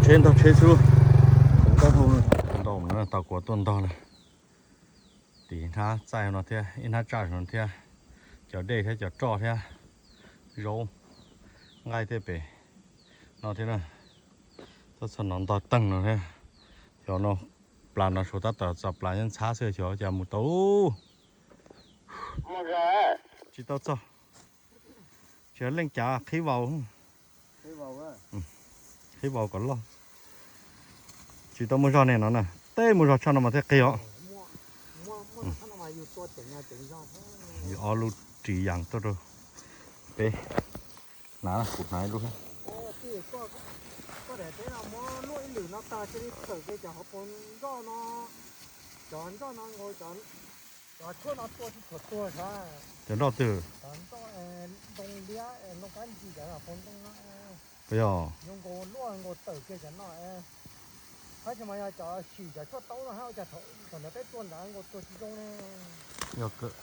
Tsheb ntog tsheb xwb. Ntog, tau kuv tuaj ntog na. Tim hnab txaij no thiab, ib hnab tsaj no thiab, cov dej thiab cov roj thiab, zaub nqaij thiab pem no thiab na. Txhob txhob no ntog teeg no thiab. Xyov no plas no suav tab tom txog plas nyob ntxhab xwb xyov cas mus tau. Tsis tau txog. Tsis leej cav qhib vau, qhib vau kom loj. Tsis tau muaj zog ne no na, teb muaj zog tshaj no mas thiaj qhig os. Yus ob lub ris yas tuaj rau peb. Hnav, kuv hnav ib lub. Cov nroj twg? Puas yog? Yog kawg.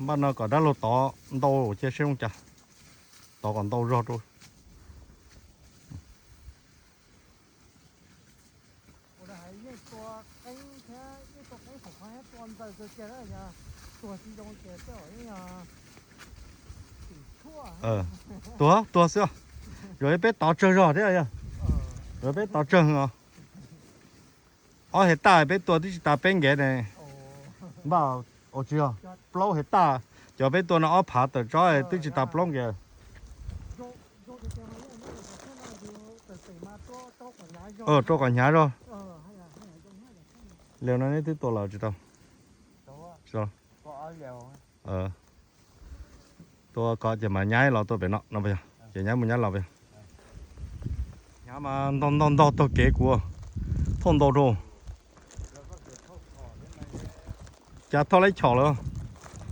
Npaj no kom dab laug tov ntau ces seb zoo cas. Tov kom ntau zog rau. Tuag, tuag xwb. Yog peb tov tsawg zog thiab yog. Yog peb tov tsawg os. Ob hais taj peb tua twb tsis tas peb nkev ne. Npaj, ua tsis yog plaub hais taj, cov peb tua no ob phav tawm tsob twb tsis tas plaub nkev. Rau qhov hnyav zog. Liaus no neb twb tua los tsis tau? Tsis tau. Tua kom ces mas nyab los tua pem no no puas yog? Ces nyab mus nyab los puas yog? Nyab mas ntog ntog ntog taug kev kuv thauj ntau rau. Cas thauj lawv chom lawm.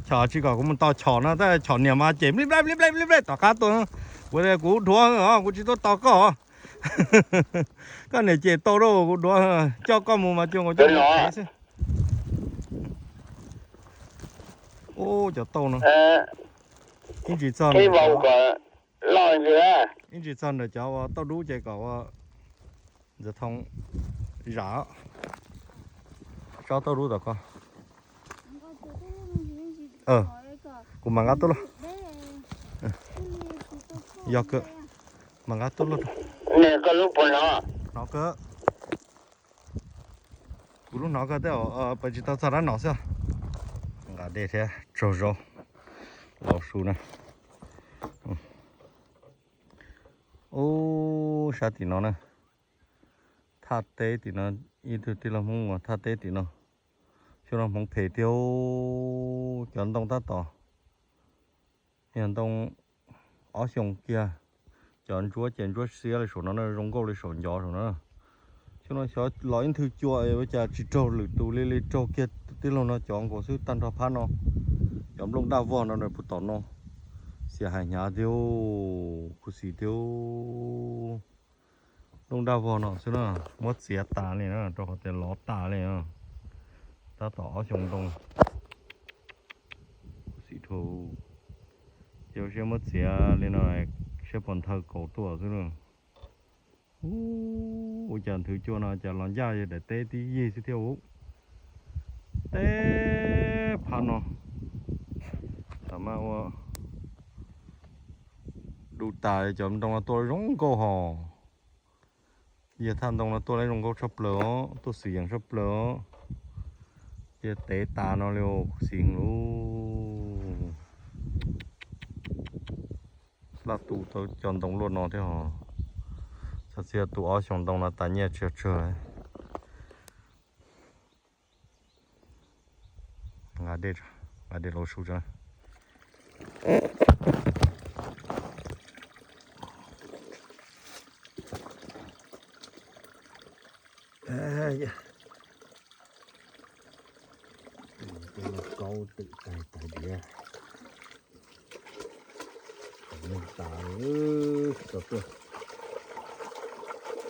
Chom tsis kom kuv mus tos chom no, tab chom niam mas ces nplij nplaj nplij nplaj nplij nplaj tom qab tuaj. Kuv tias kuv dhuav os, kuv tsis tuaj tos koj. Koj niam ces tau rau kuv dhuav, coj koj mus mas cuag nkaus coj mus qhev xwb. Ub, cov tauj no. Ib ntsis txog, ib ntsis txog ntawm cov ua tauj dub ces kom ua ntxawg thoo zam. Tsob tauj dub tom ko. Kuv mam nqa tuaj lauj. Yog kawg, mam nqa tuaj lauj. Hnov kawg. Kuv lub hnov kawg tej zaum pes tsis tau txog rab no xwb. Nqa dej thiab tsaug zog, laus su na. Ub, sab tim no na, thaj teb tim no, ib tug tij laug Hmoob uas thaj teb tim no. Xyoo no hmoov phem tiag, cov ntoo tab tom yog ntoo ob xyoos kiag. Cov ntsuab ces ntsuab xiab li saum no, zoo nkauj li saum ncov saum no. Xyoo no xyov los ib nthwv cua ua cas tsis raug lwm tus li, li raug kiag tij laug no cov nkaus xwb tag nrho phab no. Cov nplooj daj vog no puag tom no, xiam hais hnyav tiag, khuv xim tiag. Nplooj daj vog no xwb na, muab txiav tas li na, rau qhov tias lov tas li. Tab tom ob xyoo ntoo, khuv xim dhau. Ces ua siab muab txiav li no, siab pos nthawj kaus tuaj xwb na. Ua cas nthwv cua no cas los ncaj yog daim teb tib yig xwb thiab. Teb phab no, tam maj ua du tas cov ntoo no tuaj zoo nkauj hos. Yog thaj ntoo no tuaj lawv zoo nkauj tshaj plaws os, tuaj xwm yees tshaj plaws os. Ces tev tas no li, xis lub laj tu tau cov ntoo luaj no thiab hos. Txog txij tu ob xyoo ntoo no tas nyiaj tsis tsawg. Nqa dej, nqa dej los su tso. Kaub twm tais tais diav. Nws tas tsis tau tuaj.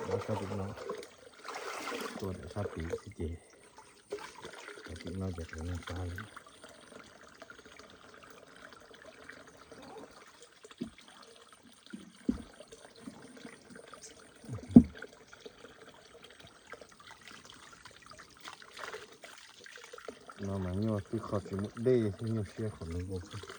Nyob sab tim no, tuaj daim sab tid xwb ces, sab tim no ces qhov nws tas li. No mas nyuaj tib qho tsis muaj dej thiab nyuaj siab qhov no nkaus xwb.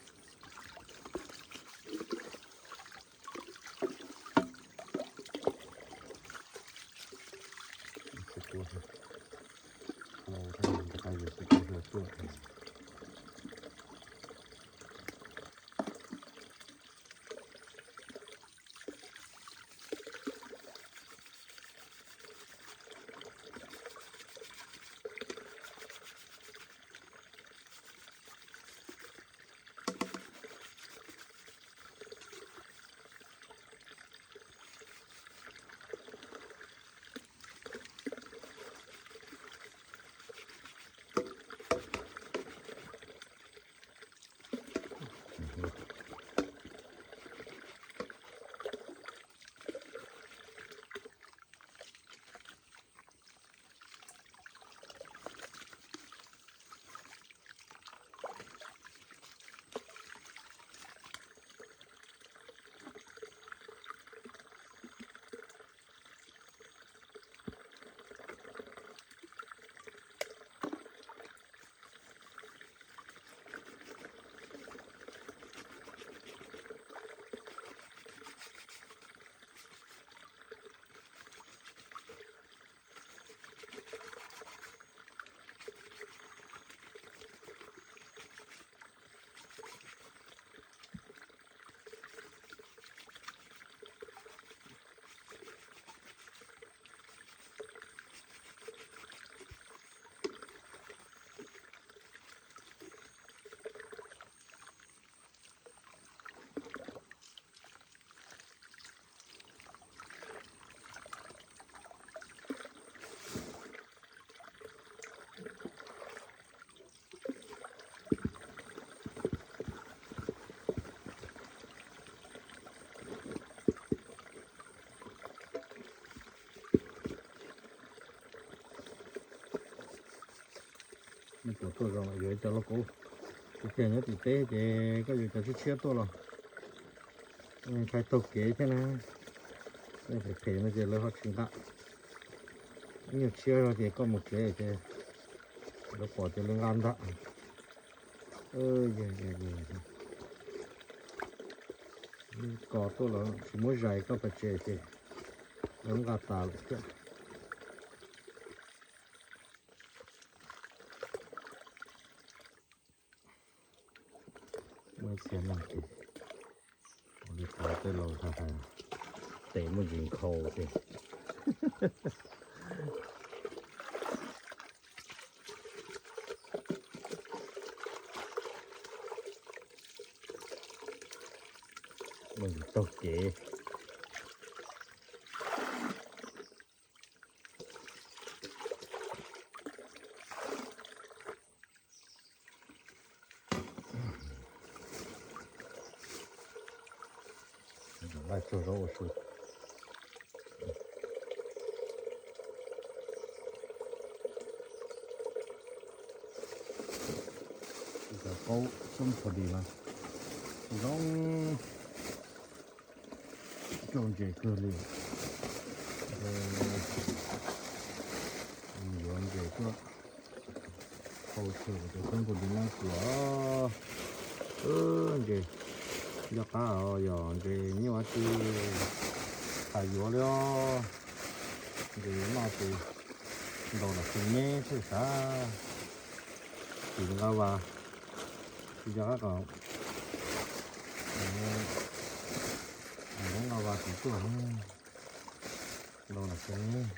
Nej puas tuaj zoo, yuav ib co lauj kaub tiag tiag nyob tim teb ces koj yuav cov tshiab tshiab tuaj los ntshai taug kev thiab na. Nej phem phem no ces lawv ho tsis nqa. Ib nyuag tshiab zog ces koj mus tsev ces lawv pom ces lawv nqa ntag. Kos tuaj los tsis muab zais koj pais tsev ces lawv nqa tas lawm thiab. Muaj ib txhia neeg ces ua li qhov tej laus hais, tes muaj ntsis nkhaus ces muaj ntsis taug kev. Laij tsuag zaub ua su. Cov qaub xoob pha dis mas zoo, rau ntses kawg li. Yuav ntses tuaj hau tshuaj cov xoob pha dis mas los. Ntses nco qab os, yog ntses nyuaj tsis tas yuav li os. Ntses noj ces ntaus los tsis nyeb thiaj sav. Tim nqa vas, tsis nco qab kom nqa vas tim tuaj, ntaus los tsis nyeb.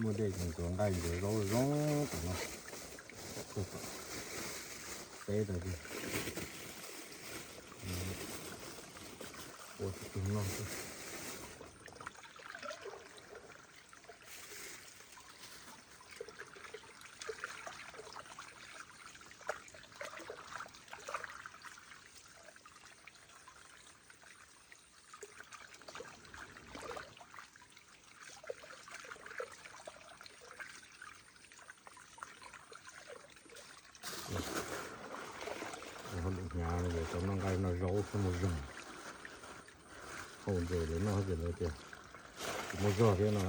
Muaj dej ces ntxuav nqaij ntxuav zaub zoo tam no. Teb tas ua tsis tug noj xwb. Ho lwm hnyav no ces tau noj nqaij noj zaub xwb mus zog. Hau ntses lawv noj ces lawv tias tsis muaj zog thiab no.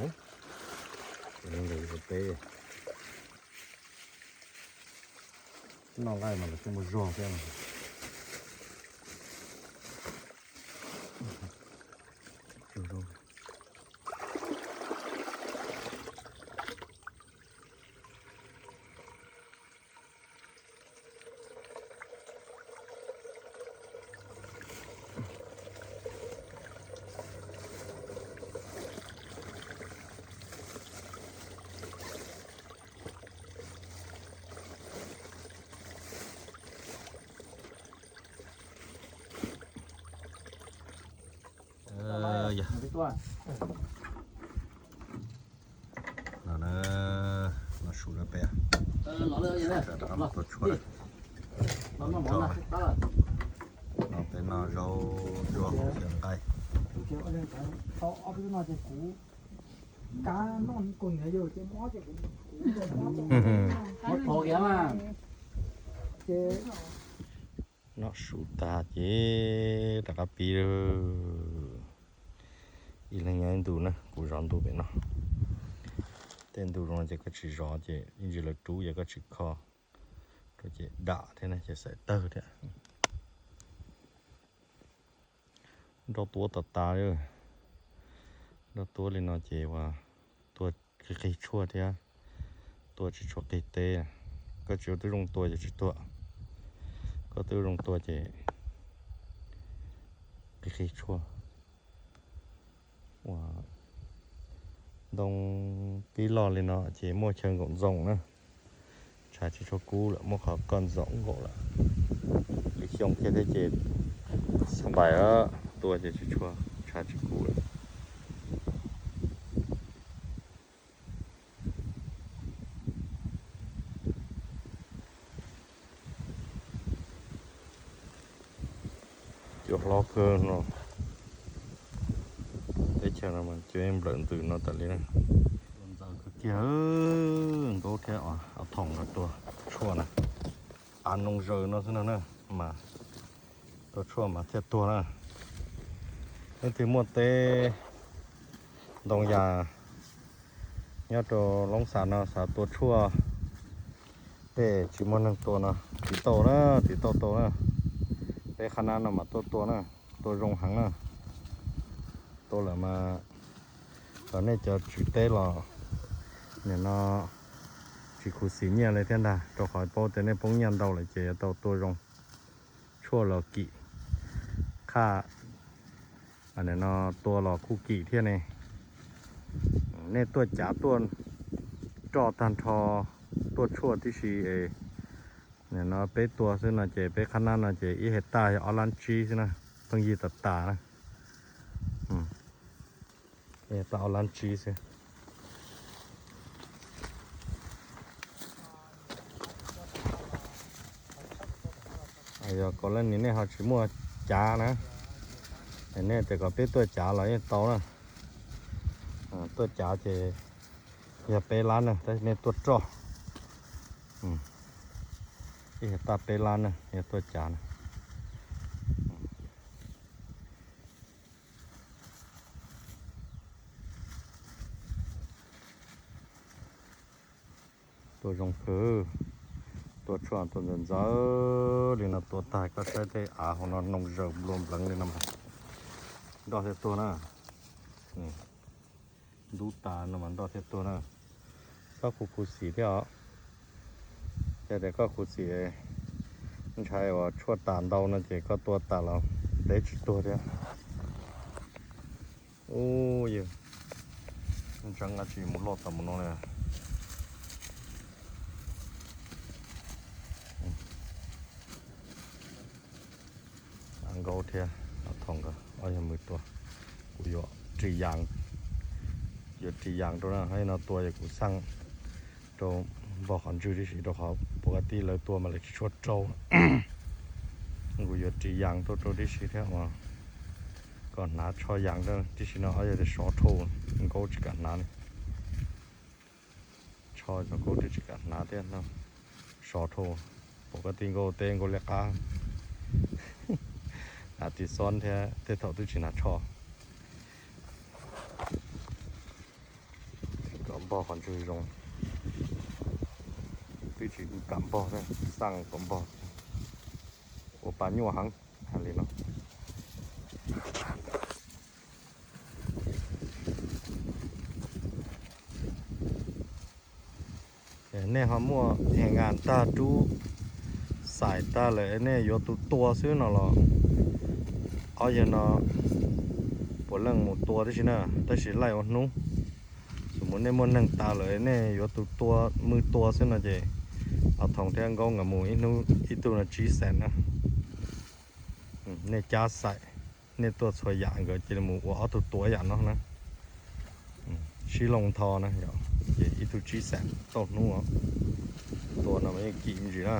Lawv ntawd teb noj laij mas lawv tsis muaj zog thiab no. No, no su rau peb, rov qab mus tua tshuaj. No peb noj zaub, zaub hauv xyaw nqaij. Noj su tag ces rov qab pib. Ib leeg nyob ib ntu na, kuv zov ntu pem no. Tej ntu zoo no ces koj tsis zov ces ib ntsis lawv rub ces koj tsis kho rau ces dam thiab na, ces xaim tawg thiab. Nroj tuab tas tas li. Nroj tuab li no ces ua tua qig qig tshuaj thiab, tua tsis tshua qig teb. Koj tsis ua tib zoo tua ces tsis tuag, koj tib zoo tua ces qig qig tshuaj. Ua ntoo pib loj li no ces muaj chaw nkaum ntxoov na, tshav tsis tshua kub lawm, muaj qhov koj ntxoov nkaum lawm. Lwm xyoo kiag thiab ces xab npais tua ces tsis tshua, tshav tsis kub lawm. Cua hlob kawg no, teb chaws no mas cua yeej nplawm ntws no tas li na. Ntxaws kawg kiag, Nkaub thiab Thoom nkawd tua tshuaj na, av noo zaws no xwb no na, mas tua tshuaj mas thiaj tuag na. Leej twg muaj teb ntoo yas nyob rau Loob Xas no xav tua tshuaj, tej tsis muaj neeg tua no tiv tauj na, tiv tauj tau na. Peb qhab nab no mas tuaj tua na, tua zoo heev na. Tua lawm mas kom nej cov tswv teb los nim no tsis khuv xim nyiaj li thiab ntag, rau qhov paub tias nej poob nyiaj ntau lawm ces yuav tau tua zoo. Tshuaj los kim, qhaj no tua los kuj kim thiab ne. Nej tuaj cav tuaj roj tag nrho, tuaj tshuaj tib si es nim no peb tua xwb no ces peb qhab nab no ces ib hais taj yog ob lab tsib xwb na, pheej yig tas tas na. Ib hais taj ob lab tsib xwb. Yog kom leej niam nej ho tsis muaj cav na, nej tias kom peb tuaj cav los yeej tau na. Tuaj cav ces yog peb lab na, tab sis nej tuaj roj, ib hais taj peb lab na, yog tuaj cav na. Tua zoo kawg, tua tshuaj tua ntxawv ntxawv li no, tua tag koj saib tej av hauv no noo zaws nplua npleev li no mas nroj thiaj tuag na. Ntub tas no mas nroj thiaj tuag na. Koj khuv khuv xim thiab os. Yog tias koj khuv xim ntshai uas tshuaj tas ntau no ces koj tua tas los teb tsis tuag thiab. Ub, yawg ntseev dab tsi mus loj tas mus no li. Nkaub thiab Thoom nkawd ob yawg mus tua, kuv yuav ris yas, yuav ris yas rau na, no tua yog kuv xaj rau npog qhov ntswg tib si rau qhov puav tij lawv tua mas lawv tsis tshua rau. Kuv yuav ris yas tuaj rau tib si thiab mas kom hnav tsho yas tib si no, ob yawg tias sov dhau, Nkaub tsis kam hnav li. Tsho cov Nkaub twb tsis kam hnav thiab no, sov dhau, puav tij Nkaub teb Nkaub liab qab, hnav tiv xob thiab tej thaum twb tsis hnav tsho. Npog qhov ntswg zoo, twb tsis kam npog thiab, xaj kom npog, ua pa nyuaj heev, hais li no. Nej ho muaj hais nkas tag rub xais tag lawm nej yuav tus tua xwb no los? Ob yawg no puav leej mus tua tib si na, tab sis laij ua hnub. Xws mus nej muaj neeg tas lawm nej yuav tus tua, mwj tua xwb no ces Au Thoom thiab Nkaub nkawd mus ib hnub ib tug no tsib xees na. Nej cab xais, nej tuaj txhua yam nkawd cia li mus ua ob tug tua yam no na. Sib loo tho na, ces ib tug tsib xees tauj hnub. Tua no mas yeej kim me ntsis na.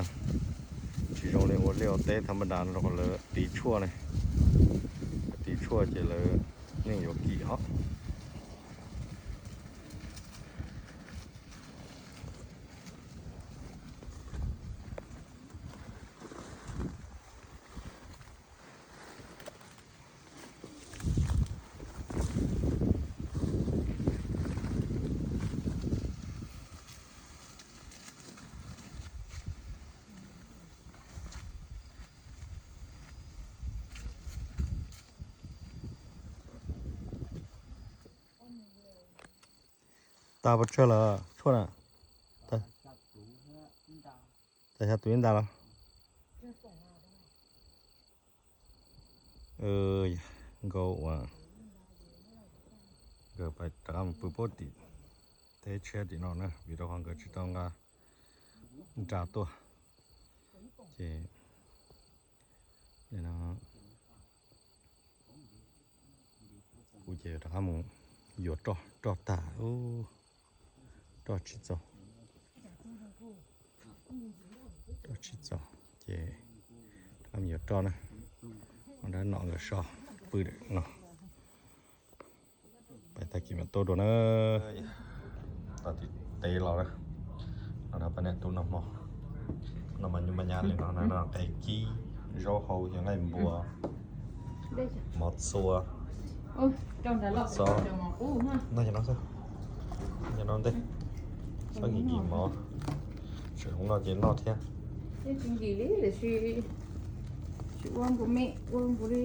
Tsis zoo li ua liaj ua teb tha ma das no rau qhov lawv tiv tshuaj ne. Tiv tshuaj ces lawv yeej yuav kim os. Tas pes tsawg lawm tshuaj na? Tas xya tus ib ntas los? Nkauj ua nkawd pais rov qab mus pw pab tim teb tshiab tim no na, vim rau qhov nkawd tsis tau nqa nra tuaj. Ces kuv ces rov qab mus yuav roj, roj tag, roj tsis txaus, roj tsis txaus, ces rov qab mus yuav roj na. Ua dab nom nkawd so pw no. Pais tag kis mam tuaj dua na. Tau tim teb los na. No na pab niam tub noj hmo, noj mas nyuj mas nyab li no na, no qe kib, zaub hau, yog nqaij npua, mov txua, txob. Noj cov no xwb, cov no ntej, txhob kim kim mov, tseem hmoov no ces noj thiab. Tsis ua npu me, ua npu li.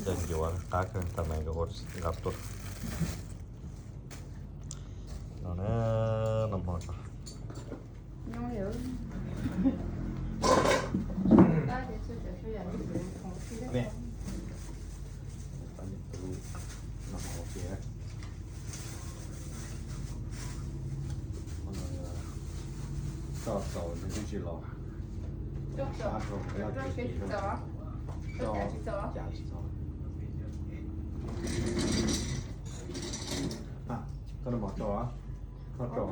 Cog ncuav qab kawg tag mas nkawd ua nqa tuaj. No na, noj hmo tso. Roj txaus nws twb tsis los. Sab rau, roj tsis txaus, roj cav tsis txaus. Koj noj mov tso, koj tso.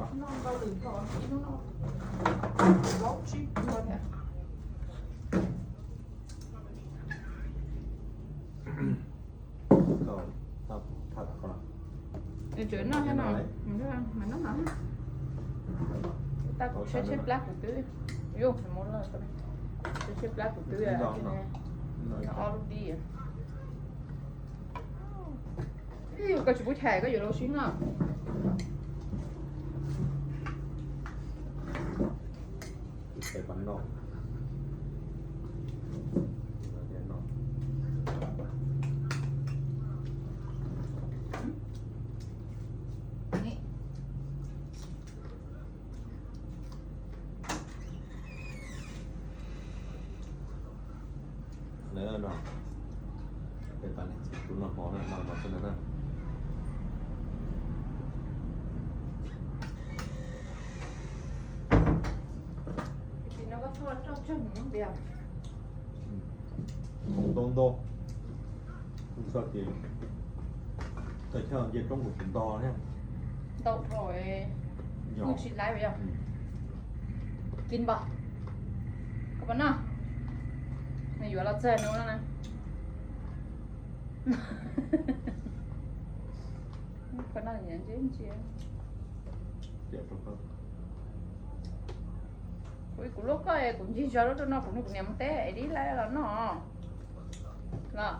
Tseem noj thiab no, mas noj no. Tau kuv tshaib tshaib plab kuv twb, tshaib tshaib plab kuv twb ob lub dib. Koj tsis pub chais koj yuav los sib no. Peb pab niam txiv tub noj hmo na, noj hmo xwb na. Ntau ntau, kuv xav tias tawm chaw nce roob kuv tsis nto thiab. Ntau dhau, kuj tsis laiv yog. Kim npam, koj puas noj? Nws yuav los txog no na. Koj noj ntsia ntsia. Kuv, kuv luaj koj, kuv ncig zog lub rau no, kuv nug kuv niam mus teb es dib laiv los noj los.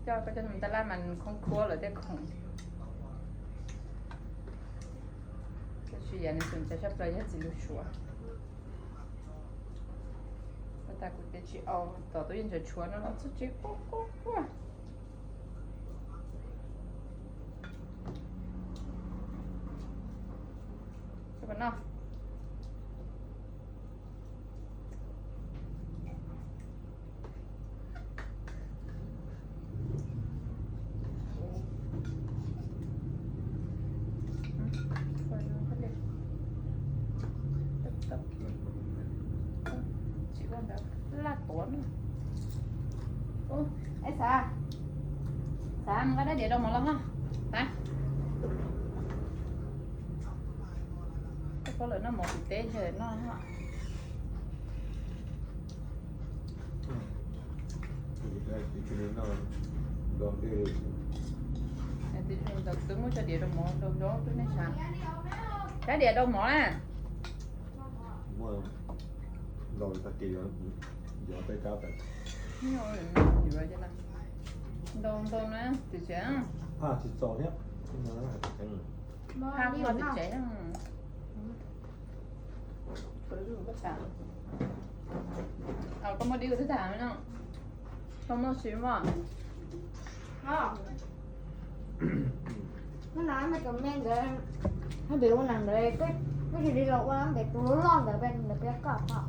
Coj koj coj tus tab laj mas khoob khuab lawm tej khoom. Tab sis yam nws txaus ntshai tshaj plaws yog txiv lws suav. Ua tas kuv tias tsis au, tom twb yeej ntshav tshuav no los txog tsev quaj quaj quaj. Coj los noj. Tsis ua ntawd laj tuav no. Ub, es xav, xav nqa dab diav rau mov los hos. Xav, koj paub lawm noj mov tim teb ntshe noj hos. Twb muab cov diav rau mov rau nraub twb nej xav. Cov diav rau mov na. Ntau tag kis yuav peb kab pem. Ntau ntau na, tsis txaus thiab. Phaj koj tsis tsev. Koj muaj dib twb tag no. Koj muaj siv maj. Hnub no mas cov me ntawd, hab pem ua nas ntawd, koj tsis li los ua pem tus loj loj ntawd, ntawd peb koj ho.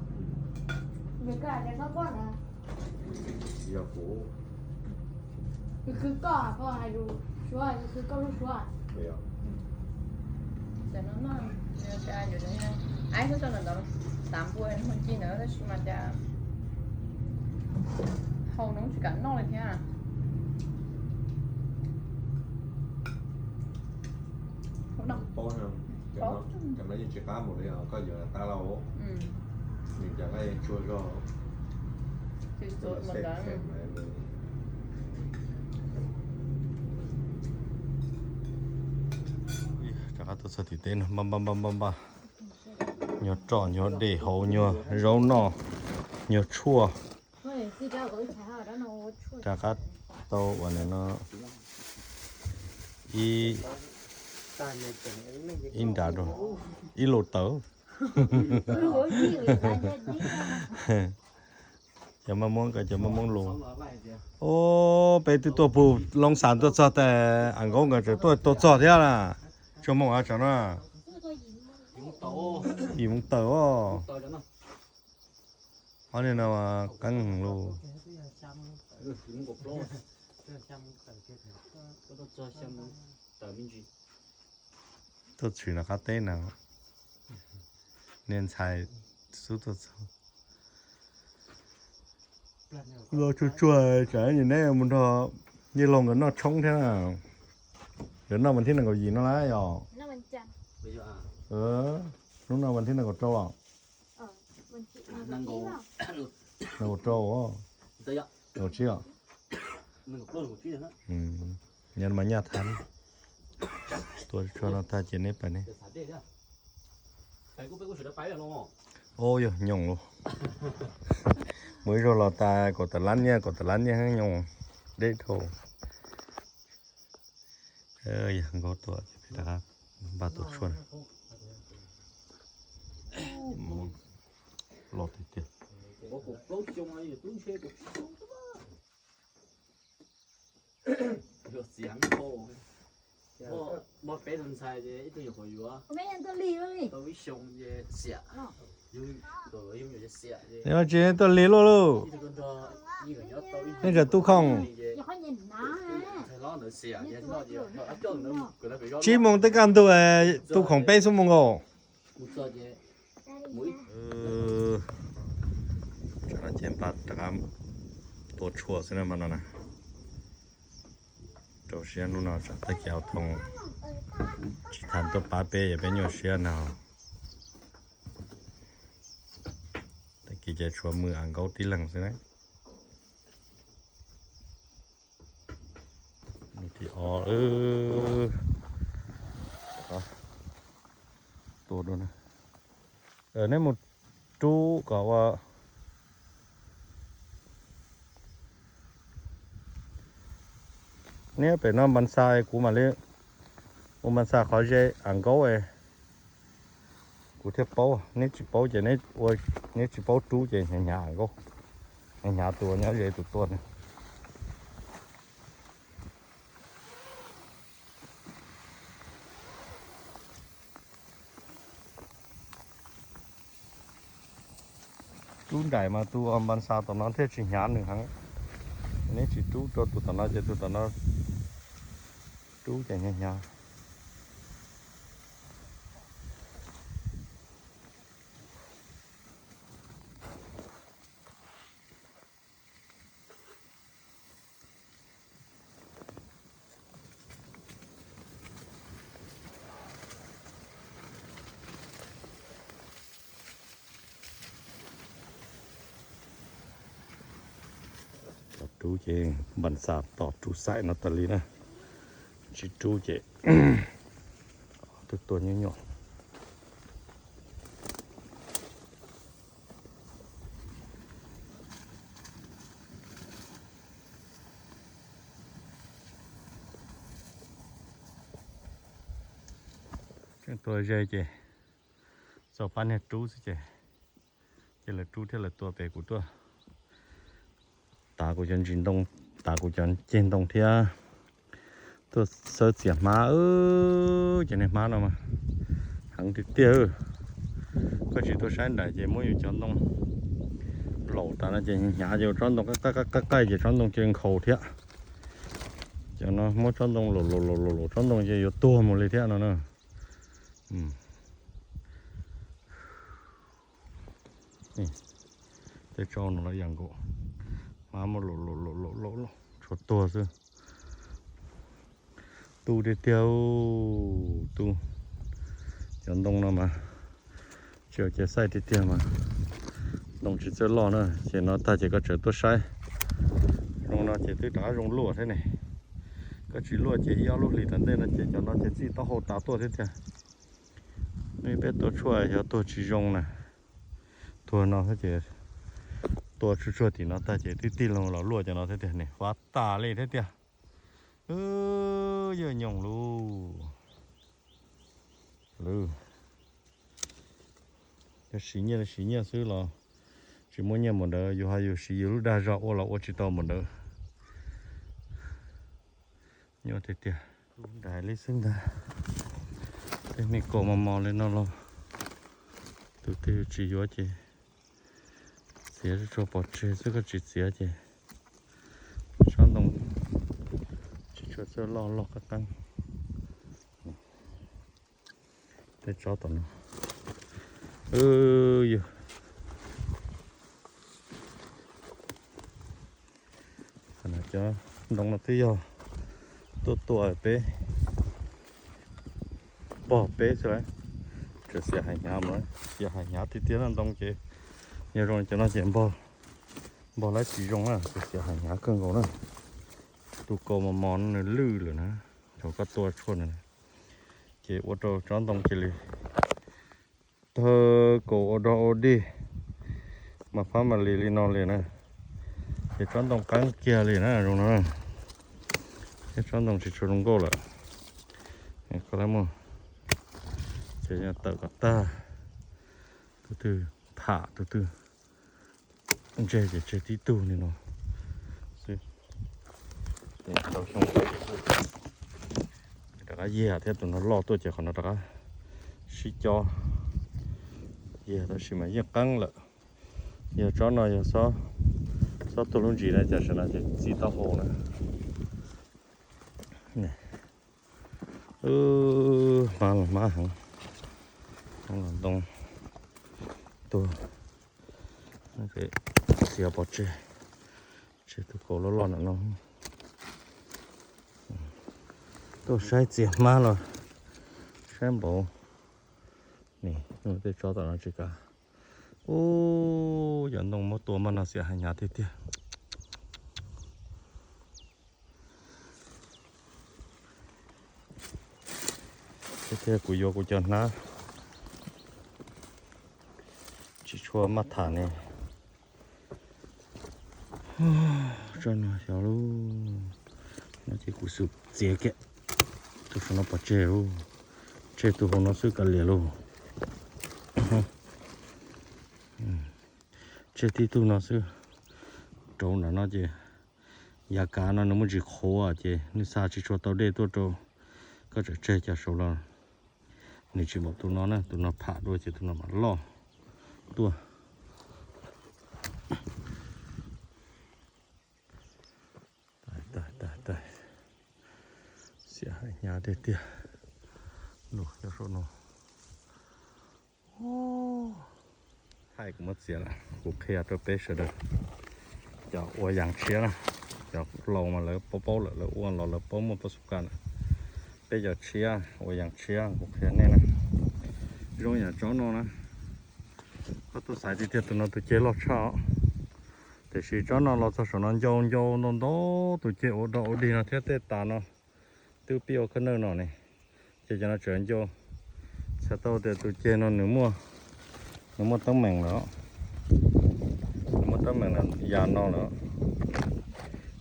Vim koj hais tias txhob koj ntawd. Yog kuv. Kuv khwv koj, koj hais lus suav, kuv khwv koj lub suav. Ces no no, ai xub tso ntawm ntawd, xav npua mus ci ntawd tab sis mas cas hau no tsis kam noj li thiab. Paub, cov no yeej tsis qab mus li os, koj yuav qab lauj. Nws cas qab yeej tsuag zog. Rov qab tuaj txog tim teb no, npaj npaj npaj npaj npaj. Nyuag roj, nyuag dej hauv, nyuag zaub noj, nyuag tshuaj. Rov qab tau ua no ib nra rau, ib lo tawv. Cov maj muab, cov maj muab lus. Ub, peb twb tuaj pug Loob Xas tuaj txog tas, a nkaub nkawd tseem tuaj tau txog thiab na. Tsuag moos av tsam no. Yim moos tawm os. Ob niag no qeeb lus. Tuaj tshwm nram qab teb na. Niag ntxhais xub tuaj txog. Los tsuag tsuag tsam neb mus nrog Nyiaj Laug nkawd noj tshoob thiab na. Yuav noj vas thib nees nkaum yim no lawm yom. Hnub no vas thib nees nkaum rau os. Nees nkaum rau os. Nees nkaum tsib os. Nyob mas nyaj thab. Tuaj tsuag no tag ces neb pais ne. Ub, yog nyoos lauj. Mus ib zaug los tas kaum tawm lab nyiaj, kaum tawm lab nyiaj nyoos deb dhau. Yog nkaub tuaj, rov qab npaj tuaj tshuaj. Los tiag tiag. Tsis tuaj lig luaj lauj. Nej tsam Tub Khoom. Tsib moos tej kaj ntug, Tub Khoom peb xuab moos nkaus. Ces npaj rov qab tua tshuaj xwb na mas no na. Rau siab hnub no tsam tag kis Au Thoo tsis tham tuaj pab peb, yog peb nyuaj siab na. Tag kis ces tshuav Mws Am Nkaub tib leeg xwb na. Mus tim o, tua dua na. Neb mus rub kom ua, Neb pem no npas xa kuv mam li ua npas xa qhov ze as nkaub, kuv thiaj paub. Neb tsis paub ces neb tsis paub rub ces hnyav hnyav as nkaub, hnyav hnyav tus nyob ze tus tuaj na. Rub nraim mas tus npas xa tom no thiaj tsis hnyav nws heev. Neb tsis rub rau tus tom no ces tus tom no rub ces hnyav hnyav. Tom rub ces npas xa tom rub xaim no tas li na. Tsis rub ces twb tuaj nyuaj nyuaj. Tseem tua ze ces txog pab niag rub xwb ces, ces lawv rub thiab lawv tua pem kuv tuaj. Tav kuv cov ntsis ntoo, tav kuv cov ceg ntoo thiab tuaj xawb txiav hmab. Ces niag hmab no mas heev tiag tiag. Koj tsis tuaj saib nraim ces muab yus cov ntoo laum tas no ces hnyav ces tsob ntoo qaij qaij ces tsob ntoo cia nkhaus thiab. Cov no muab tsob ntoo laum laum laum laum tsob ntoo ces yuav tuag mus li thiab no na. Tej tsob no los yam nkaus, hmab muab laum laum laum laum laum tshuav tuag xwb. Tu tiag tiag, tu. Cov ntoo no mas tsis ua cia xaij tiag tiag mas ntoo tsis txawj loj na. Ces no tag ces koj tseem tuaj saib zoo no ces twb rov qab zoo luaj thiab ne. Koj tsis luaj ces ib ob lub hlis tom ntej no ces cov no ces txij taub hau tas tuaj thiab tiag. Peb tua tshuaj yog tuag tsis zoo na, tuag no thiab ces tua tshuaj tshuaj tim no tag ces twb tig loo los luaj cov no thiab tiag ne, fab tas li thiab tiag. Yawg nyoos lus, lwm, yog siv nyiaj li siv nyiaj xwb los tsis muaj nyiaj npaum ntawd, yus hais yus siv yus lub dag zog ua los ua tsis tau npaum ntawd. Nyuaj tiag tiag. Nraim li xwb ntag. Tej me kaus mos mos li no los tus twg tsis yuav ces txiav tsuag tsuag pov tseg xwb, koj tsis txiav ces tsob ntoo tsis tshua txawj loj loj qab qeeb. Tej tsob tom no, yog cov ntoo no twb yog tuaj tua peb, pog peb xwb lauj. Tseem xiam hais hnyav mas, xiam hais hnyav tiag tiag na ntoo ces, yog zoo cov no ces npog, npog lawv tsis zoo na, tseem xiam hais hnyav kawg nkaus na. Tus kaus mos mos no nws lwj lawm na, thaum koj tua tshuaj na, ces ua rau tsob ntoo cia li tawg kaus ua dog ua dig, mas fab mas li li no li na. Ces tsob ntoo qeeb kiag li na zoo no, thiab tsob ntoo tsis tshua zoo nkauj lawm. Koj lab muag, ces yog tawm kom tag, tus twg tham tus twg ntseg ces tseg tib tug li no xwb. Tau xyoo rov qab yiag thiab, tus no loj tuaj ces qhov no rov qab sib cob. Yiag tab sis mas yeej qeeb lawm. Yog tsob no yog xob tuag lub ntsis na, cas sawv no ces txij taub hau na. Hmab los hmab heev, los ntoo tuag, txiav pov tseg, tseg tus kaus loj loj ntawm no. Tuaj saib txiav hmab los saib npaum. Nim tej tsob tom no tsis kav. Ub, cov ntoo muab tua maj no xiam hais hnyav tiag tiag. Tiag tiag kuv yuav kuv cov hnab tsis tshua maj tham ne. Tsob no xyov lub, no Kuv xub txiav kiag tus saum no pov tseg, tseg tus hauv no xwb kav liam lauj. Tseg tib tug no xwb. Rau nram no ces yav kav no nws muaj ntsis qhuav ces nws xa tsis tshua tau dej tuaj rau. Koj tseem tseg cov saud los nws tsis npaum tus no na, tus no pham dua ces tus no mam loj tuaj. Xiam hais hnyav tiag tiag. Nws cov saum no. Thaij kuv muab txiav lawm, kuv qhia rau peb sawv daws cov ua yas tshiab na. Cov laus mas lawv paub paub lawm, lawv ua los lawv paub muaj pab xub ka lawm. Peb cov tshiab ua yas tshiab kuv qhia nej na. Zoo yam tsob no na, koj tuaj xaiv tiag tiag tus no tus ceg loj tshaj os. Tiam sis tsob no los txog saum no ncau ncau ntau ntau tus ceg ua dog ua dig no thiab tej tas no twb pib ua khab nawj no ne. Ces cov no tseem ncau, txhais tau tias tus ceg no nws muaj, nws muaj teeb meem lawm. Nws muaj teeb meem lawm yav no lawm.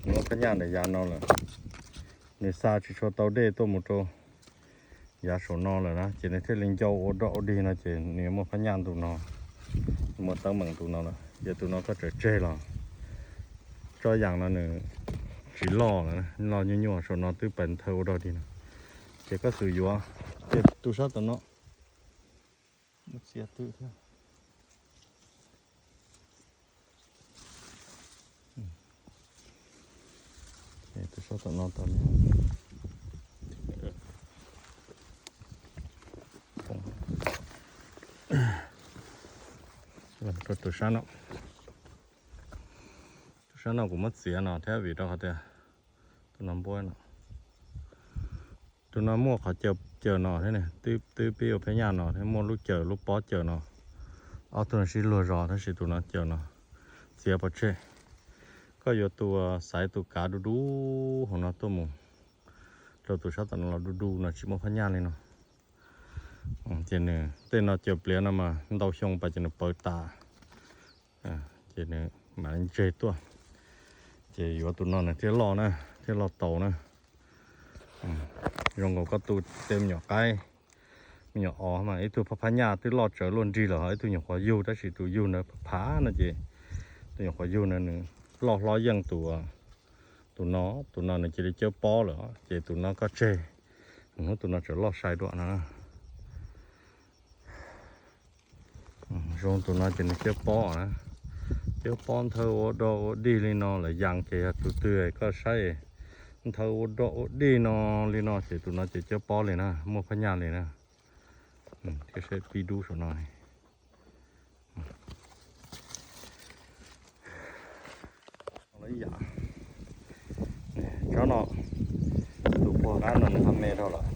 Nws muaj phab nyaj ntawm yav no lawm. Nws xa tsis tshua tau dej tuaj mus rau yav saum no lawm na, ces nws thiaj li ncau ua dog ua dig no ces nws muaj phab nyaj ntu no, nws muaj teeb meem ntu no lawm. Ces tus no koj tseem tseg los tsob yas no nws tsis loj lawm, loj nyuaj nyuaj, saum no twb pais nthawv ua dog dig no. Ces koj xum yuav, ces tus sab tom no muab txiav twm thiab. Tus sab tom no tau li. Tus sab no, tus sab no kuv muab txiav no thiab vim rau qhov tias tus no npuab no. Tus no muaj qhov caws caws no thiab ne, twb pib ua phab nyaj no thiab, muaj lub caws lub pob caws no. Ob tug no sib luag zos tab sis tus no caws no. Txiav pov tseg. Koj yuav tus xaiv tus kav du du hauv no tuaj mus rau tus sab tom no los du du no tsis muaj phab nyaj li no. Ces nws tej no caws pliav no mas ntau xyoo pas ces nws pawv tas, ces nws mam li ntseg tuaj. Ces yuav tus no nws thiaj loj na, thiaj loj tau na. Zoo nkaus koj tu tej me nyuam qaib, me nyuam os mas ib tug phab phab nyaj twb loj tsawv luaj nrig lawm ho ib tug nyuam qhuav yug, tab sis tus yug ntawd phav no ces tus nyuam qhuav yug ntawd nws loj hlob yeej tus, tus no, tus no nws cia li cawb pob lawm ces tus no koj tseg, hnub tus no tseem loj sai dua no. Zoo tus no ces nws cawb pob na, cawb pob nthawv ua dog ua dig li no lawm, yas ces yog tus twg koj saib nthawv ua dog ua dig no li no ces tus no ces cawb pob li na, muaj phab nyaj li na. Thiab saib pib dub saum no. Tsob no, tus puag qab no nws ho me dhau lawm,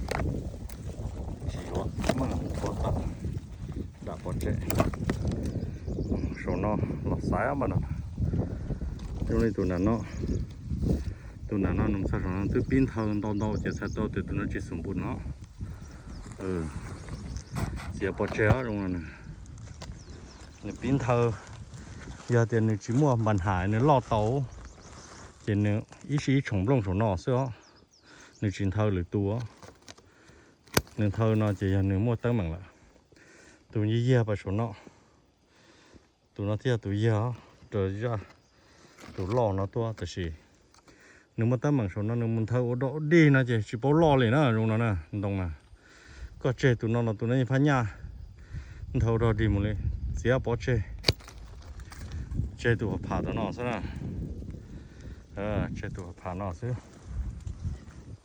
tsis yuav, muab nws puag tawm, dam pov tseg. Saum no los xaiv mas no, zoo li tus nram no, tus nram no nws txog saum no twb pib nthawv ntau ntau ces txhais tau tias tus no tsis xum npus no. Txiav pov tseg zoo no, nws pib nthawv. Yog tias nws tsis muaj npas hais nws loj tau, ces nws ib sij ib tshoom nplooj saum no xwb os, nws tsis nthawv lwm tus. Nws nthawv no ces yog nws muaj teeb meem lawm. Tus yig yag pas saum no, tus no thiaj yog tus yag rau zaj tus loj no tuaj, tab sis nws muaj teeb meem saum no nws mus nthawv ua dog ua dig no ces tsis paub loj li na zoo no na ntoo na. Koj tseg tus no los tus no yeej phab nyaj nthawv dog dig mus li, txiav pov tseg, tseg tus pham tom no xwb na. Tseg tus pham no xwb.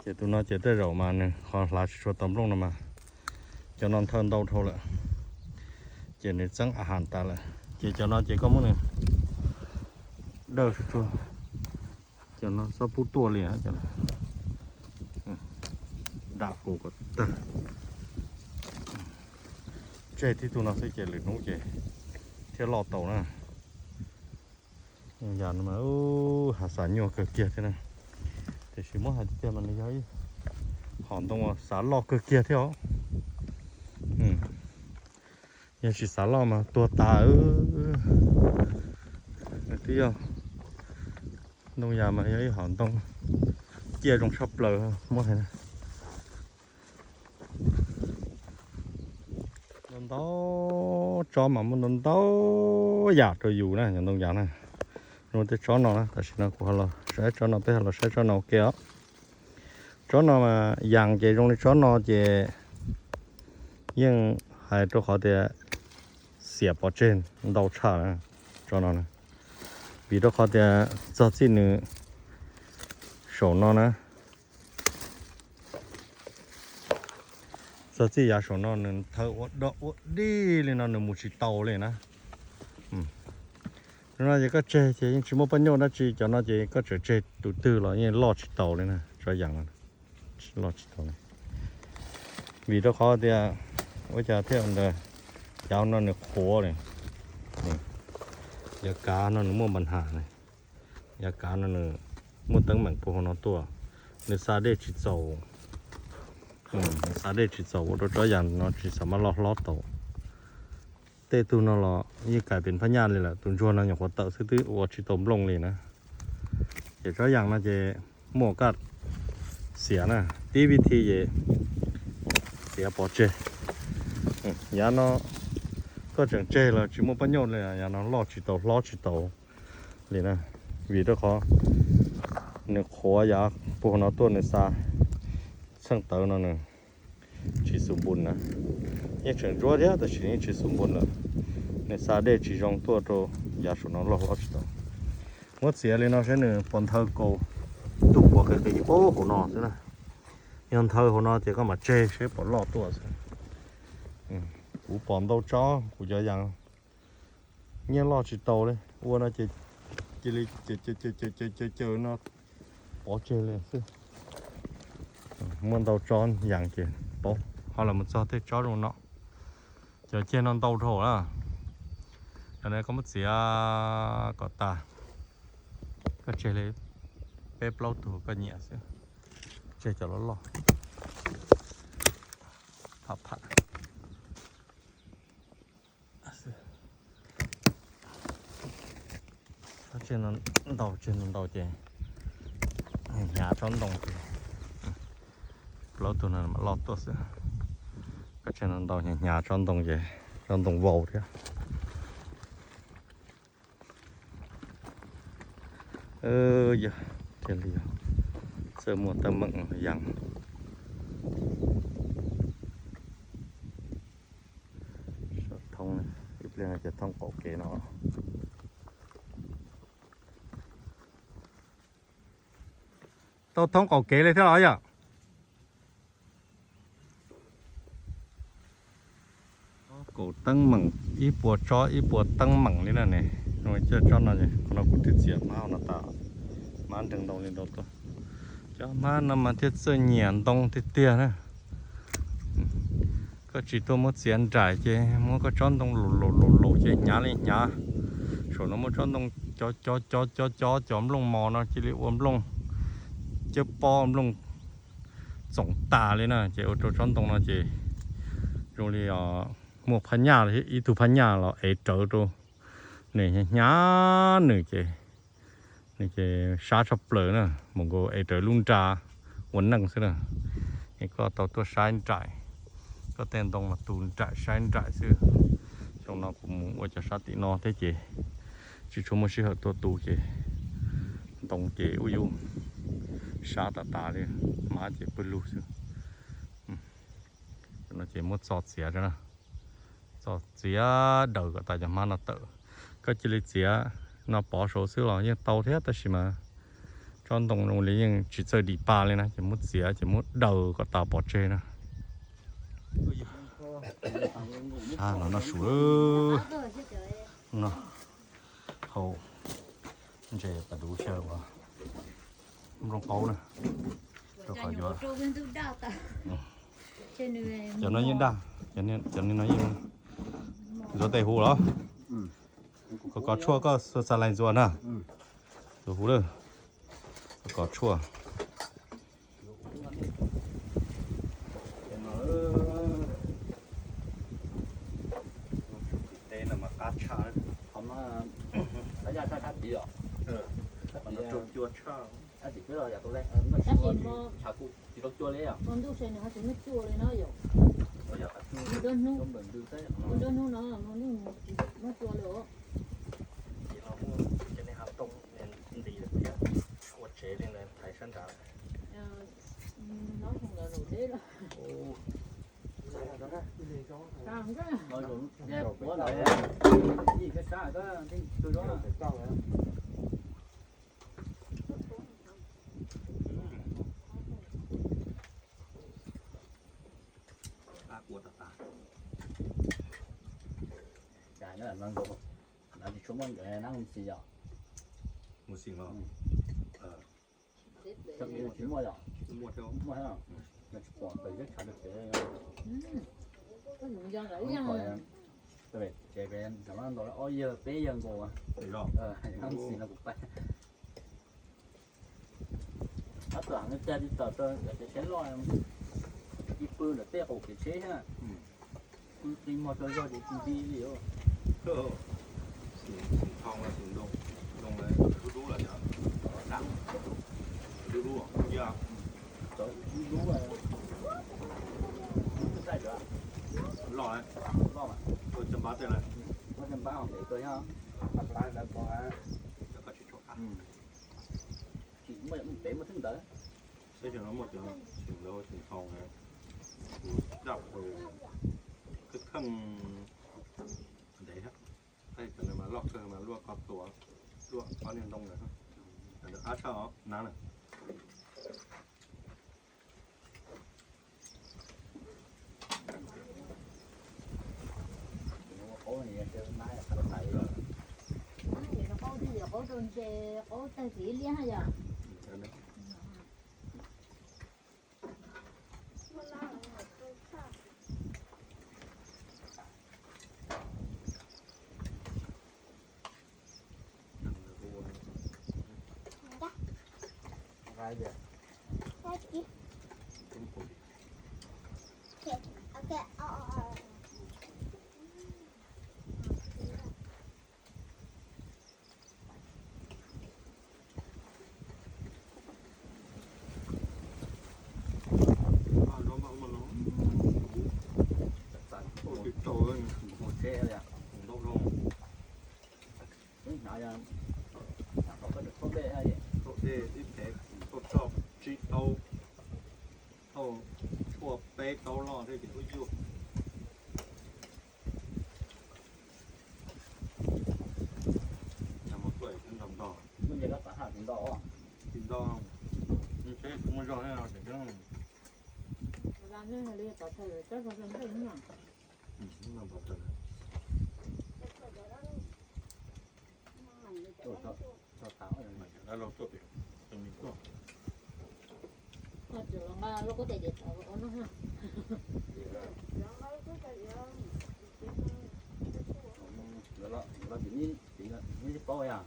Ces tus no ces tej zaum mas nws qhov hlav tsis tshua tau nplooj no mas, cov no nthawv ntau dhau lawm, ces nws txeeb a has tas lawm ces cov no ces koj muab nws dawj tsuag tsuag, cov no txhob pub tuaj li. Dam kuv kom tag, tseg tib tug no xwb ces lwm hnub ces thiaj loj tau na. Yam no mas hav xav nyuaj kawg kiag thiab na, tiam sis muab hais tiag tiag mas nws yog ib hom ntoo xav loj kawg kiag thiab os. Yog tsis xav loj mas tuag tas. Nws twb yog ntoo yam mas yog ib hom ntoo Cia zoo tshaj plaws muab hais. Ntau ntau tsob mas muaj ntau ntau yam rau yus na, cov ntoo yas na. Zoo tej tsob no na, tam sim no kuv ho los saib tsob no, peb ho los saib tsob no ua ke os. Tsob no mas yas ces zoo li tsob no ces yeej hais rau qhov tias xiam pov tseg ntau tshaj na, tsob no na. Vim rau qhov tias txog txij nws saum no na, txog txij yav saum no nws thawb ua dog ua dig li no nws mus tsis taus li na. No ces koj tseg ces yeej tsis muaj paj nyuj dab tsi, cov no ces koj tseem tseg tus twg los yeej loj tsis taus li na, tsob yas no loj tsis taus li. Vim rau qhov tias ua cas thiaj ntawd, yav no nws qhuav li, yav kav no nws muaj npa nhas li, yav kav no nws muaj teeb meem puag hauv no tuaj, nws xa dej tsis txaus, nws xa dej tsis txaus ua rau tsob yas no tsis xav maj loj hlob tau. Tej tug no los yeej kais pem phab nyaj li lawm, tus ntsuag no nyuam qhuav tawm xwb twb ua tsis tau nplooj li na. Ces tsob yas no ces muaj kaj xiav na, tib vib thi ces xiav pov tseg. Yav no koj tseem tseg los tsis muaj paj nyuj li, yav no loj tsis taus hlob tsis taus li na, vim rau qhov nws qhuav yav puag no tuaj nws xa txheej tawv no nws tsis xu npun na. Yeej tseem ntsuab thiab tab sis yeej tsis xu npun lawm, nws xa dej tsis zoo tuaj rau yav saum no loj hlob tsis tau. Muab txiav li no saib nws puas nthaw kaus, tus puas qis qis paub hauv no xwb na. Yog nthaw hauv no ces koj mam tseg saib puas loj tuaj xwb. Kuv pom ntau tsob kuv cov yas nyiaj loj tsis taus li, ua no ces cia li caws caws caws no pov tseg li xwb. Muaj ntau tsob yas ces paub. Ho los mus txog tej tsob zoo no, cov ceg no ntau dhau na. Cov no koj muab txiav kom tas, koj tseg li peb plaub tug koj nyiam xwb, tseg cov loj loj. Pham pham. Tsob tseg no ntau, tseg no ntau ces hnyav tsob ntoo ces plaub tug no mam loj tuaj xwb. Koj tseg no ntau hnyav hnyav tsob ntoo ces tsob ntoo vau thiab. Yog thiaj li yog txawj muaj teeb meem yas. Thoob, ib pliag no ces thoob qaum kev no. Tau thoob qaum kev li thiab los yom? Kaum teeb meem, ib puas tsob ib puas teeb meem li na ne. Cov tsob no, qhov no kuv twb txiav hmab no tas, hmab nreeg ntau li ntau tuaj. Cov hmab no mas thiaj txawj nyiam ntoo tiag tiag na. Koj tsis tuaj muab txiav nraim ces muab koj tsob ntoo laus laus laus laus ces hnyav li hnyav. Saum no muaj tsob ntoo cov cov cov cov cov cov nplooj mos no cia li ua nplooj cawb pob nplooj txoom tas li na, ces ua rau tsob ntoo no ces zoo li muaj phab nyaj, ib tug phab nyaj los ev rawv rau, nws hnyav nws ces, nws ces sab tshaj plaws na, mus nkaus ev rawv lub nra ua neej xwb na. Es koj tau tuaj saib nraim, koj tej ntoo mas tu nraim saib nraim xwb. Xyoo no kuv mus ua cov sab tim no thiab ces tsis tshua muaj sij hawm tuaj tu ces ntoo ces ub yub sab tas tas li, hmab ces pawg lug xwb. No ces muab txo txiav, txo txiav daws kom tas cov hmab no tawm. Koj cia li txiav no pov saud xwb los yeej tau thiab tab sis mas tsob ntoo zoo li yeej tsis txawj dim pa li na, ces muab txiav ces muab daws kom tas pov tseg na. Sab no noj su lawm. No, hau ntses tas duv xyaw uas nplooj qaub na, rau qhov yuav, cov no yeej daj, cov no yeej ntxuav tes huv los? Kov kov tshuaj koj xa lais ntxuav na. Tus huv lawm, kov tshuaj. Teb no mas qab tshaj, qab tshaj, Tab sis mas ntuj se nws ho tsis muaj cua li no yom. Muaj ntuj hnub, muaj ntuj hnub no muaj ntuj tsis muaj cua li os. Ces los muaj cov niag hav ntoo nti thiab, ua tsev li ntawd thaiv sab nrad. Nyob zoo lawm zaum deb lawm. Qab kua tas tas. Cas nyob no tsis tshua muaj nkawd nab mus xis yom? Mus xis los? Tsis muaj yom? Muaj thiab, tsis pom pes zeb tshav rau pem. Tsev pem ntawd ob yawg peb yawg nkaus. Nab mus xis no kuv pais. Tab tom heev tiag, tsis tawm rau cov tsheb loj, ib pw ntawm tej qaum kev tsheb thiab. Pw qi muag tsaug zog ces nti li. Xim thoo, xim ntoo, ntoo dub dub lawm yog, dub dub, dub dub, loj, loj, ua caj npab tej lawm. Ua caj npab hauv pem tuaj thiab. Koj tsis tshua qab. Tsis muaj, pem muaj thwb ntawd. Saib xyoo no muaj cov xim ntoo, xim thoo, tus daj qhwv kheej ntev thiab. Saib cov no mas loj kawg mas luaj koj tua, luaj ob niag ntoo ntawd. Cov ntawd qab tshaj os, nab lawm. Qaub rau ntses, qaub tag txiv liab yom. Thauj dej ib phev, thauj txog tsib taub, thauj tshuaj peb taub loj thiab ces ua yuj. Mus tuaj ntog ntog. Tsis ntog, ntshe kuv muaj zog thiab. Koj tseem los nqa lub kub tais diav tod ua noj. Los tsis paub yog.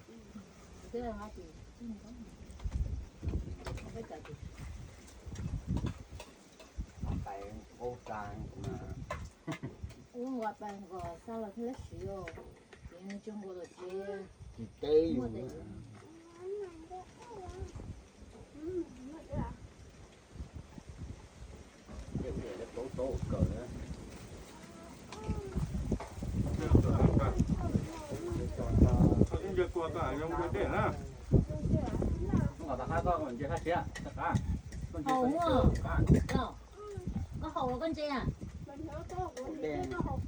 Ua nqos pais nqos xa los thiaj siv os, ces nws tsis nqus los ces tsis teb yus. Koj tib nce kua koj zoo dej na. Koj nqos tas qab koj nce thaj siab, koj nce, koj haus los koj nce. Haus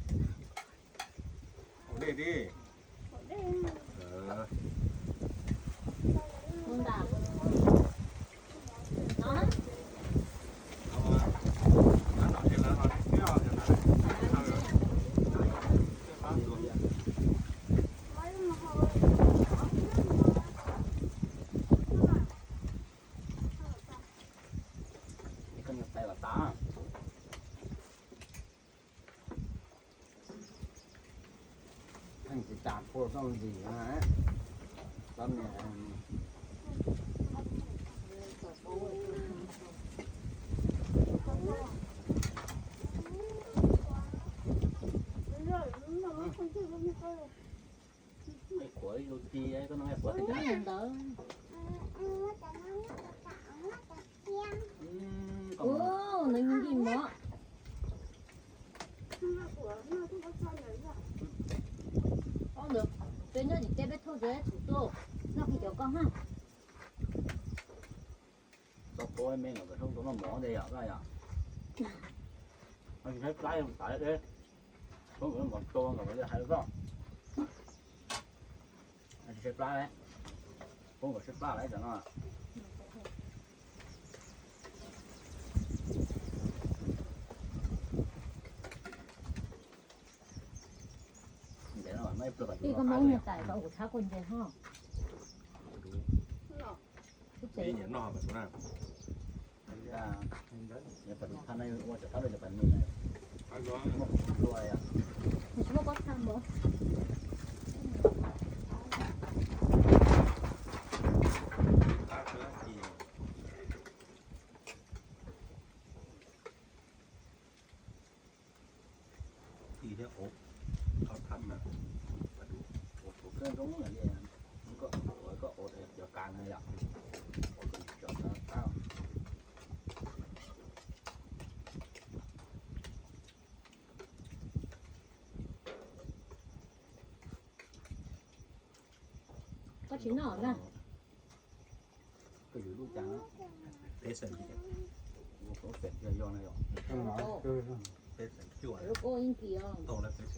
dej di. Koj niag tais los tas. Pheej tsis tas phua txoj ntsis na. Txoj niag Qhuav ib lub ti, koj noj qhuav ntawd. Nws nqi mov. Ob ntawd, peb nyob tim teb peb thauj zog ib tug tuaj noj kiag cov koj na. Tau tua me nkawd hnub tau noj mov tiag yom koj yom. Tsis saib plab yog tas deb, tau nkawd mov tua nkawd hais koj. Tsis saib plab, tau nkawd saib plab lawm cov no. Ib koj muab niag tais rau kuv tshab kua ntses ho. Tsis muaj pob txha npaum. Koj ua zoo, koj ua cov kav no yom, ua kom cov no tau. Koj tsis noj na. Koj yuav lub cas? Peb xees, ua peb xees yog na yom. Peb xees cuaj, tau lawm peb xees.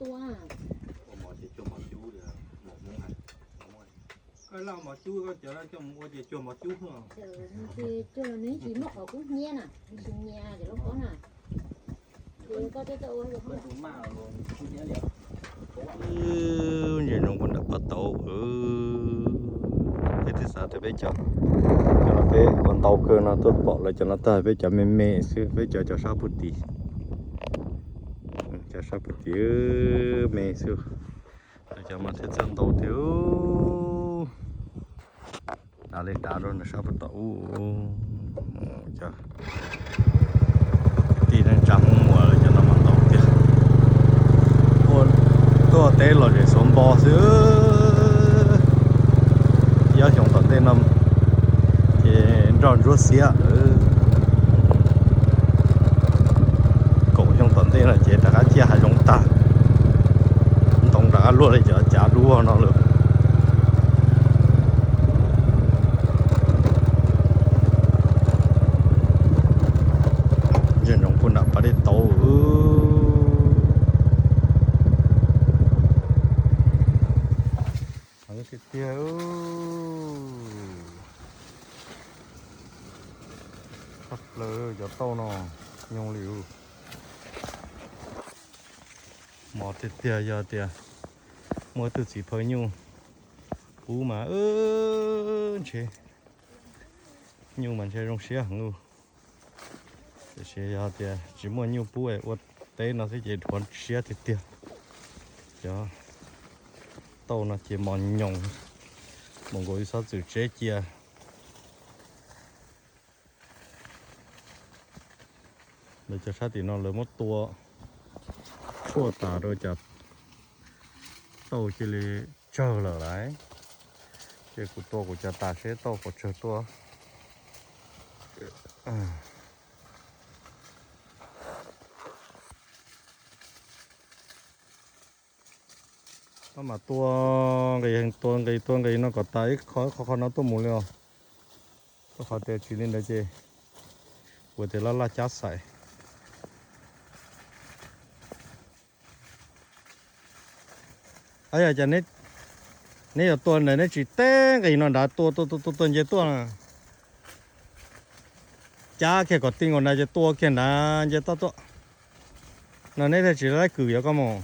Ua mov ces cuaj mov cub, mov Hmoob hais. Koj laj mov cub, koj cov coj mus ua ces cuaj mov cub. Cuaj, nws tsis muaj qhov kub hnyiab na, nws tsis nyias cov lub pob na. Ntsia zoo puag nram pab tau. Peb twb xav tias peb cov, cov no peb ua ntau kawg no, tuaj pom lawv cov no tag peb cov me me xwb, peb cov cov sab puag tim, cov sab puag tim me xwb. Lawv cov mas thiaj txawj ntau tiag. Dav li dav rau nram sab puag tom ub. Cov kwv tij neej tsa Hmoob Muas lawv cov no mas ntau tiag. Tuaj teb los zem xuav npo xwb. Ob xyoo tom ntej no ces nroj ntsuab xiab. Kaum xyoo tom ntej no ces rov qab ciaj hav zoov tag, ntoo rov qab luaj li cov cav duab no lawm. Ntsia ntsoov puag nram pas dej tauv. Tiag tiag, tshaj plaws cov tauj no, nyoo li. Mos tiag tiag, yog tias muaj ib tug txiv phaw nyuj pub mas ntshe, nyuj mas ntshe zoo siab heev li. Tiam sis yog tias tsis muaj nyuj pub es ua teb no xwb ces dhuav siab tiag tiag. Cov tauj no ces mos nyoos, mus nkaus ib xob txwm tseb cia. Lawv cov sab tim no lawv muab tua tshuaj tas rau cas tauj cia li tsawg lawm lauj. Ces kuv tua kuv cov tas seb tauj puas tsawg tuaj. Koj mam tua nqis, tua nqis, tua nqis no kom tas ib qho, ib qho qhov no tuaj mus li os. Rau qhov tias tsis li ntawd ces kuv tias laj laj cab xaim. Yog cas neb yuav tua ntawd neb tsis teb nqis no nrad tua tua tua tua nce tuaj na? Cab kiag kom ti nkaus nrad ces tua kiag nrad nce toj tuaj no, neb thiaj tsis laib kwm yuav koj mus.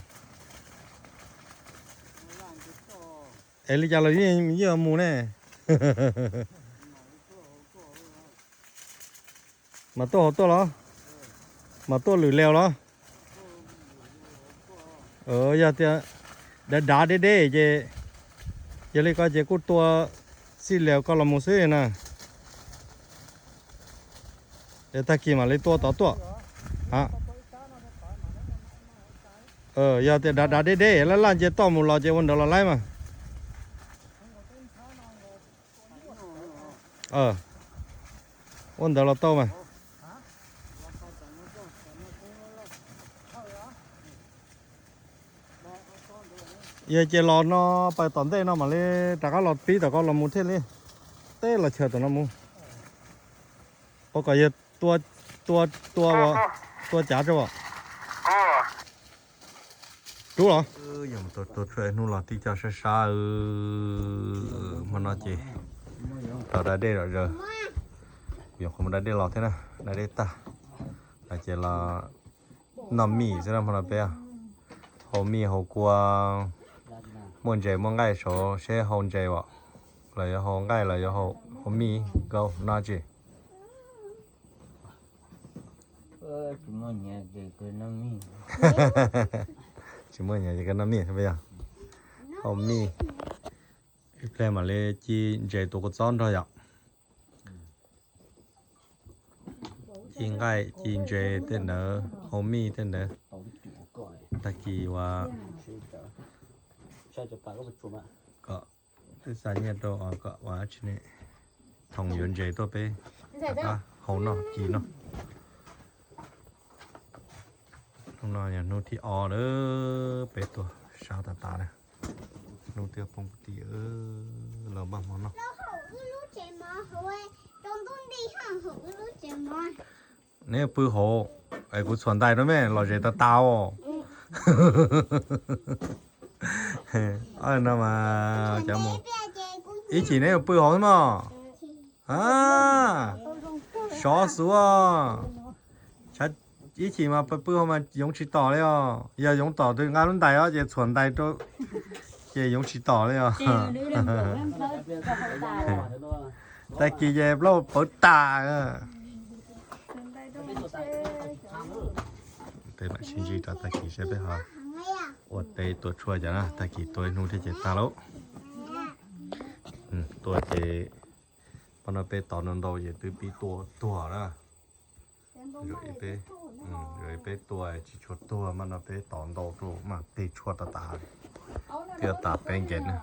Es li cas los yeej mus ne? Mas tuaj hauv tuaj los? Mas tuaj lwm leus los? Yog tias dav dav deb deb ces, yog li ko ces kuj tua xij leus koj los mus xwb na. Es tag kis mam li tua tod tuaj. Yog tias dav dav deb deb laj laj nce toj mus los ces ua ntawd los laib mas. Ua ntawd los tau mas. Yog ces los no pais tom ntej no mam li rov qab los pib tom ko los mus thiaj li. Teb los chaw tom no mus. Ua kom yog tua, tua, tua, tua cav rau. Rub los. Yog mus tua tshuaj hnub los tib co sab sab. Hmo no ces rau da dej zom zaws. Kuv yuav qhuav mus da dej los thiab na, da dej tag. Ces los noj mij xwb na hmo no peb. Hau mij hau kua, muaj ntses muaj nqaij saud seb hau ntses as, los yuav hau nqaij los yuav hau mij nkauj noj tsis. Tsis muaj nyiaj ces koj noj mij, yog hau mij. Ib pliag mam li ci ntses tua kua txob nrog yom. Ci nqaij ci ntses tej ntawd, hau mij tej ntawd. Tag kis ua kom twb xa nyiaj rau kom ua tsis ne, thoom yuav ntses tuaj peb rov qab hau noj ci noj. Hnub no yog hnub thib ob lawm peb tuaj sab tas tas na. Hnub twb poob puv ti los npaj hmo noj. Neb pw hauv es kuv txhuam ntais rau me los zes tas tas os. No mas cov mus ib chim neb yuav pw hauv xwb mog. Sov xuv. Ib chim mas pw hauv mas yoov tsis tom li os. Yog yoov tom twb nqa lub ntais os ces txhuam ntais rau ces yoov tsis tom li os. Tag kis ces plaub pawv tas. Peb mam sib ntsib rau tag kis saib peb ho ua teb tua tshuaj cov na, tag kis tua ib hnub thiab ces tag lauj. Tua ces pab no peb tod ntau ntau ces twb pib tua tuag na. Peb, peb tua tsis tshua tuag mas no peb tod ntau rau mas tig tshuaj tas tas, twb tas peb nkev na.